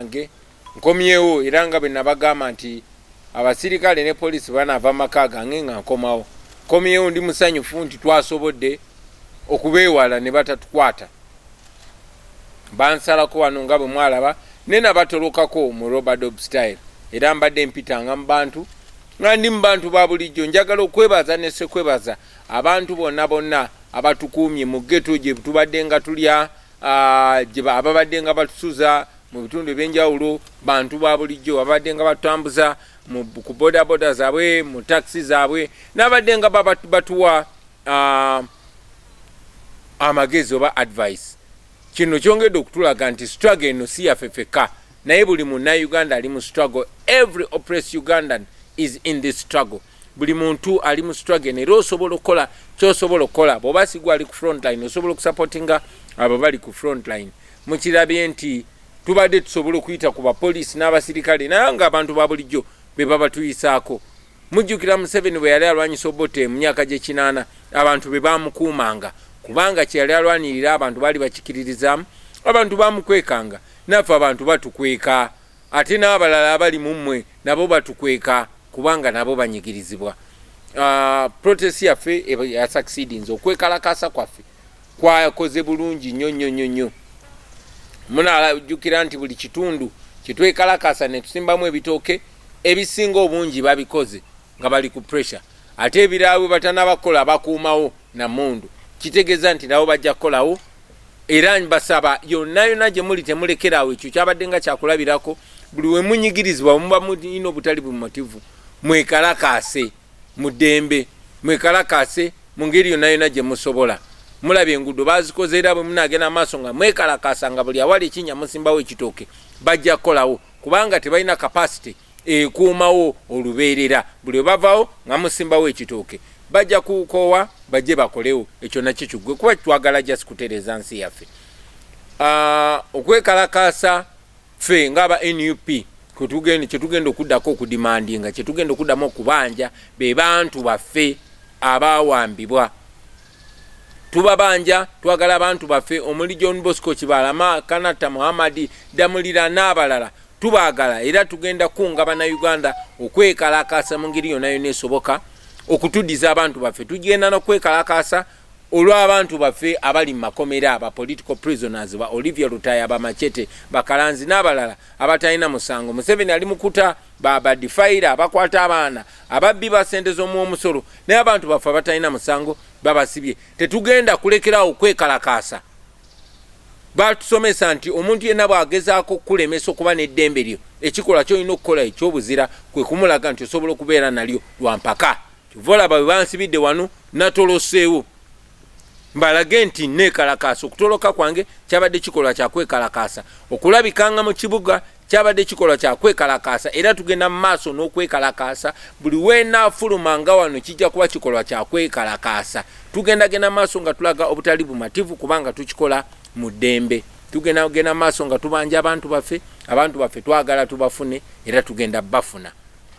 Wange nkomyewo, era nga bwe nabagamba nti abasirikale ne poliisi banaava maka gange nga nkomawo. Nkomyewo, ndi musanyufu nti twasobodde okubeewala ne batatukwata. Bansalako wano nga bwe mwalaba, ne nabatolokako mu rope-a-dope style, era mbadde mpitanga mu bantu nga ndi mu bantu ba bulijjo. Njagala okwebaza ne sekwebaza abantu bonna bonna abatukuumye mu ghetto gye tubadde nga tulya, gye ababadde nga batusuza mu bitundu ebyenjawulo, bantu ba bulijjo ababadde nga batutambuza ku bodaboda zaabwe, mu takisi zaabwe, n'abadde nga batuwa amagezi oba advice. Kino kyongedde okutulaga nti struggle eno si yaffe ffekka, naye buli Munnayuganda ali mu struggle. Every oppressed Ugandan is in this struggle. Buli muntu ali mu struggle eno, era osobola okukola kyosobola okukola. Bw'oba sigwa ali ku frontline, osobola okusupportinga abo bali ku frontline. Mukirabye nti tubadde tusobola okuyita ku bapoliisi n'abasirikale, naye nga abantu ba bulijjo be baba tuyisaako. Mujjukira Museveni bwe yali alwanyisa Obote mu myaka gy'ekinaana, abantu be bamukuumanga, kubanga kye yali alwanirira abantu baali bakikiririzaamu, abantu bamukwekanga. Naffe abantu batukweka, ate n'abalala abali mu mmwe nabo batukweka kubanga nabo banyigirizibwa. Protest yaffe yasucceedinze, okwekalakasa kwaffe kwakoze bulungi nnyo nnyo nnyo nnyo. Munalajjukira nti buli kitundu kyetwekalakasa ne tusimbamu ebitooke, ebisinga obungi babikoze nga bali ku pressure, ate ebirala bwe batanabakola bakuumawo namundu, kitegeeza nti nabo bajja kukolawo. Era mbasaba yonna yonna gye muli temulekeraawo. Ekyo kyabadde nga kyakulabirako. Buli we munyigirizibwa, muba mulina obutali bumativu, mwekalakaase mu ddembe, mwekalakaase mu ngeri yonna yonna gye musobola. Mulabye enguudo bazikoze, era bwe munaagenda maaso nga mwekalakaasa, nga buli awali ekinnya musimbawo ekitooke, bajja kukolawo, kubanga tebalina capacity ekuumawo olubeerera. Buli webavawo nga musimbawo ekitooke, bajja kukoowa, bajje bakolewo. Ekyo nakyo kiggwe, kuba twagala just kutereeza nsi yaffe. Okwekalakaasa ffe ngaaba NUP kyetugenda okuddako okudemandinga, kyetugenda okuddamu okubanja, be bantu baffe abawambibwa. Tubabanja, twagala abantu baffe omuli John Bosco Kibalama, Kanata Muhammadi Damulira n'abalala. Tubaagala, era tugenda kunga Bannayuganda okwekalakaasa mu ngeri yonna yonna esoboka okutuddiza abantu baffe. Tugenda nokwekalakaasa olw'abantu baffe abali mu makomera, aba political prisoners, ba Olivia Lutaya, bamachete, bakalanzi n'abalala abatalina musango. Museveni ali mukuta badifaira, abakwata abaana, ababbi ba sente z'omuwomusolo, naye abantu baffe abatalina musango babasibye. Tetugenda kulekerawo okwekalakaasa. Batusomesa nti omuntu yenna bw'agezaako okukulemesa okuba n'eddembe lyo, ekikolwa kyolina okukola ekyobuzira kwe kumulaga nti osobola okubeera nalyo lwampaka. Kyova olaba bwe bansibidde wano, natoloseewo mbalage nti neekalakaasa. Okutoloka kwange kyabadde kikolwa kyakwekalakaasa, okulabikanga mu kibuga kyabadde kikolwa kyakwekalakaasa, era tugenda mu maaso n'okwekalakaasa. Buli wenaafuluma nga wano kijja kuba kikolwa kyakwekalakaasa. Tugendagenda maaso nga tulaga obutali bumativu, kubanga tukikola mu ddembe. Tugenda genda maaso nga tubanja abantu baffe. Abantu baffe twagala tubafune, era tugenda bafuna.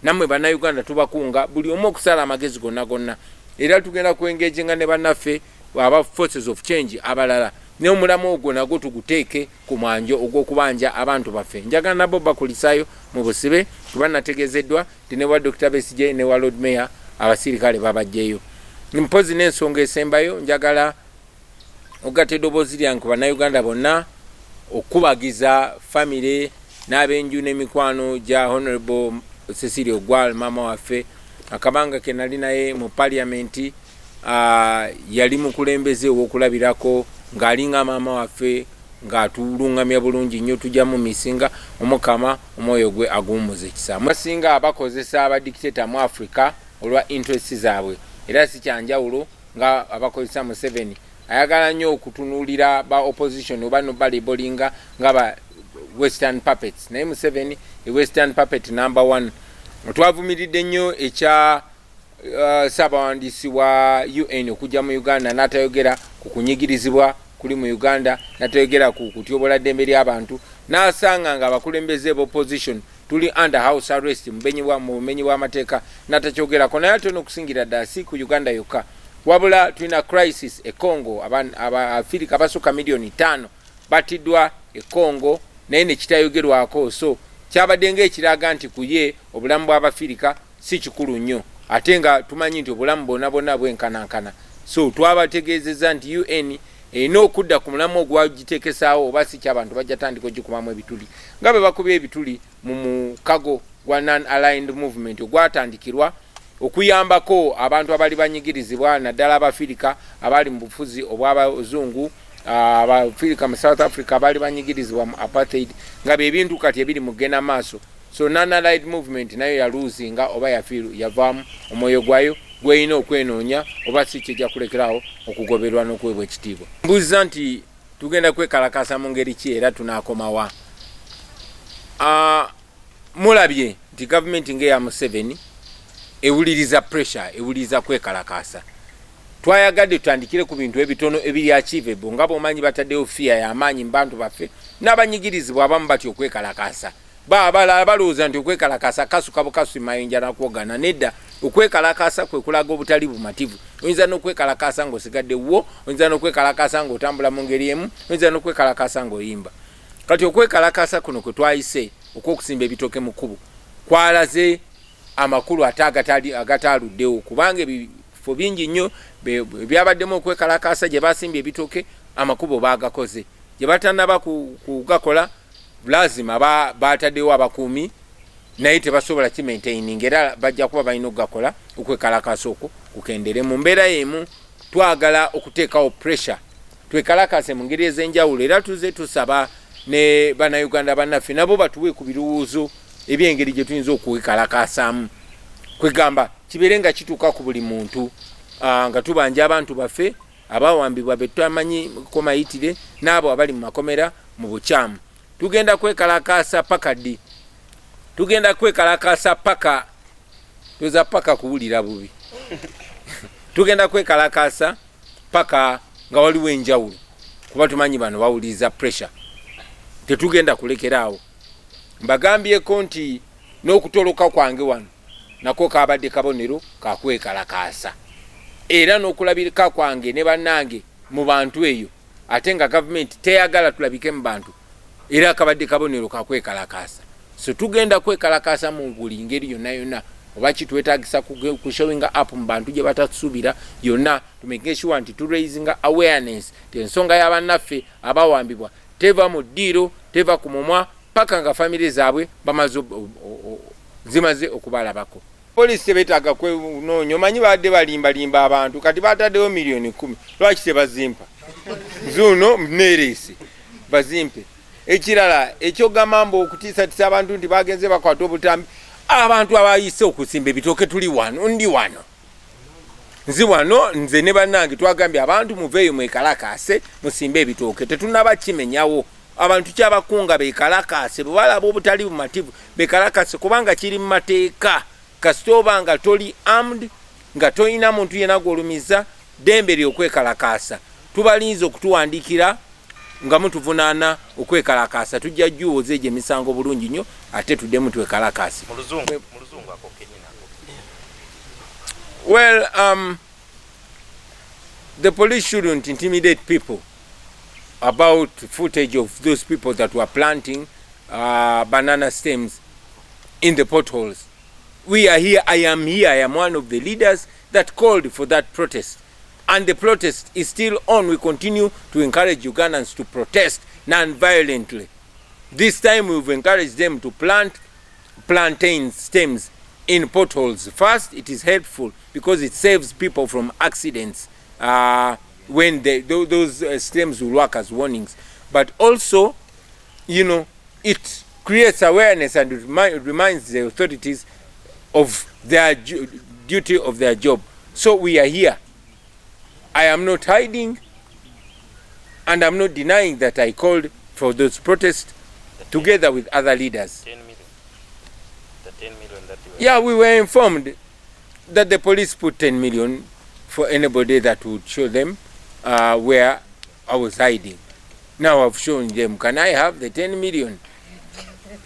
Nammwe Bannayuganda, tubakunga buli omu okusala amagezi gonna gonna, era tugenda kwengaginga ne bannaffe aba forces of change abalala, naye omulamu ogwo nagwo tuguteeke ku mwanjo ogw'okubanja abantu baffe. Njagala nabo bakulisaayo mu busibe, kuba nategeezeddwa nti ne wa Dr Besigye ne wa Lord Mayor abasirikale babajjeyo. Mpozi n'ensonga esembayo, njagala ogatta eddoboozi lyange ku Bannayuganda bonna okukubagiza famire n'abenju n'emikwano gya Honorable Cecilia Ogwal, maama waffe. Akabanga ke nali naye mu Parliament, yali mukulembeze ow'okulabirako, ng'alinga maama waffe, ng'atulungamya bulungi nnyo. Tujja mu misinga Omukama omwoyo gwe aguwummuza ekisa. Basinga bakozesa abadictator mu Africa olwa interest zaabwe, era si kyanjawulo nga abakozesa Museveni. Ayagala nnyo okutunuulira ba opposition oba no balabelinga nga ba western puppets, naye Museveni e western puppet number one. Twavumiridde nnyo ekya saabawandiisi wa UN okujja mu Uganda n'atayogera ku kunyigirizibwa kuli mu Uganda, n'atayogera ku kutyobola ddembe ly'abantu, n'asanga nga abakulembeze b'opposition tuli under house arrest mu bumenyi bw'amateeka, n'atakyogerako. Naye ate n'okusingira ddala si ku Uganda yokka, wabula tulina crisis e Congo. Abaafirika abasukka 5 million batiddwa e Congo. naye ne kitayogerwako. So kyabadde ngaekiraga nti ku ye obulamu bw'Abafirika si kikulu nnyo, ate nga tumanyi nti obulamu bwonna bwonna bwenkanankana. So twabategeezezza nti UN erina okudda ku mulamu ogwagitekesaawo, oba si kyabantu bajja tandika ogikubamu ebituli nga bwe bakubye ebituli mu mukago gwa Non Aligned Movement, ogwatandikirwa okuyambako abantu abali banyigirizibwa, naddala Abafirika abali mu bufuzi obw'Abazungu, Abafirika mu South Africa abaali banyigirizibwa mu apartheid, nga bebintu kati ebiri mu genda maaso. So Non Aligned Movement nayo yaluuzinga oba yafiiru, yavaamu omwoyo gwayo gweyina okwenoonya, oba si kijja kulekerawo okugoberwa n'okuweebwa ekitiibwa. Mbuuziza nti tugenda kwekalakasa mu ngeri ki era tunaakomawa? Mulabye nti gavumenti ngaeya Museveni ewuliriza pressure, ewuliriza kwekalakasa. Twayagadde tutandikire ku bintu ebitono ebiri achievable. Nga bwomanyi, bataddewo fear y'amaanyi mu bantu baffe n'abanyigirizibwa abamu batya okwekalakasa. Balala balowooza nti okwekalakasa kasuka bukasu mayinja nakwogana. Nedda, okwekalakasa kwe kulaga obutali bumativu. Oyinza n'okwekalakasa ng'osigadde wo, oyinza n'okwekalakasa ng'otambula mu ngeri emu, oyinza n'okwekalakasa ng'oyimba. Kati okwekalakasa kuno kwe twayise okw'okusimba ebitooke mu kkubo kwalaze amakulu ate agataaluddewo, kubanga ebifo bingi nnyo ebyabaddemu okwekalakasa gye basimbye ebitooke, amakubo baagakoze. Gye batannaba kugakola, lazima bataddewo abakuumi, naye tebasobola kimaintaining, era bajja kuba balina okugakola okwekalakasa okwo kukendere. Mu mbeera yemu, twagala okuteekawo pressure, twekalakase mu ngeri ez'enjawulo, era tuze tusaba ne Bannayuganda bannaffe nabo batuwe ku birowoozo ebyengeri gye tuyinza okwekalakasaamu, kwegamba kibeere nga kituuka ku buli muntu, nga tubanja abantu baffe abawambibwa betutamanyi komayitire n'abo abali mu makomera mu bukyamu. Tugenda kwekalakasa paka ddi? Tugenda kwekalakasa paka toza paka kuwulira bubi. Tugenda kwekalakasa paka nga waliwo enjawulo, kuba tumanyi bano bawuliriza pressure. Tetugenda kulekeraawo. Mbagambyeko nti n'okutoloka kwange wano nako kabadde kabonero kakwekalakaasa, era n'okulabika kwange ne bannange mu bantu eyo, ate nga gavumenti teyagala tulabike mu bantu, era kabadde kabonero kakwekalakaasa. So tugenda kwekalakaasa mu buli ngeri yonna yonna, oba kitwetagisa kushowinga up mu bantu gye batasuubira yonna, tumake sure nti turaisinga awareness ti ensonga y'abannaffe abawambibwa teva mu ddiiro, teva ku mumwa, paka nga famire zaabwe bamaze zimaze okubalabako. Poliisi tebetaaga kwenoonya. Omanyi babadde balimbalimba abantu, kati bataddewo miliyoni 10. Lwaki tebazimpa? Zuuno neereese, bazimpe. Ekirala, ekyogamba mbu okutiisatiisa abantu nti bagenze bakwata obutambi, abantu abayise okusimba ebitooke, tuli wano, ndi wano, nzi wano, nze ne bannange twagambye abantu muveeyo mwekalakaase, musimbe ebitooke. Tetunaba kimenyawo. Abantu kyabakunga bekalakaase, bwe balaba obutali bumativu bekalakaase, kubanga kiri mu mateeka. Kasita oba nga toli armed, nga tolina muntu yena gwolumiza, ddembe lyokwekalakaasa. Tubalinze okutuwandikira nga mutuvunaana okwekalakaasa, tujja juwoza egyo emisango bulungi nnyo, ate tuddemu twekalakaase. Mu Luzungu ako kenyini ako. Well, the police shouldn't intimidate people about footage of those people that were planting banana stems in the potholes. We are here, I am here, I am one of the leaders that called for that protest. And the protest is still on. We continue to encourage Ugandans to protest non-violently. This time we've encouraged them to plant plantain stems in potholes. First, it is helpful because it saves people from accidents when those stems will work as warnings. But also, it creates awareness and it reminds the authorities of their duty of their job. So we are here. I am not hiding and I'm not denying that I called for those protests together with other leaders. 10 million. The 10 million that you were Yeah, we were informed that the police put 10 million for anybody that would show them where I was hiding. Now I've shown them. Can I have the 10 million?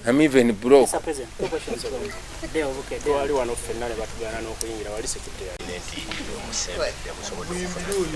I'm even broke. Mr. President, two questions from Deo Bukedde. Twali wano ffenna ne batugaana n'okuyingira wali security yali nti omusembedde musobodde okufuna.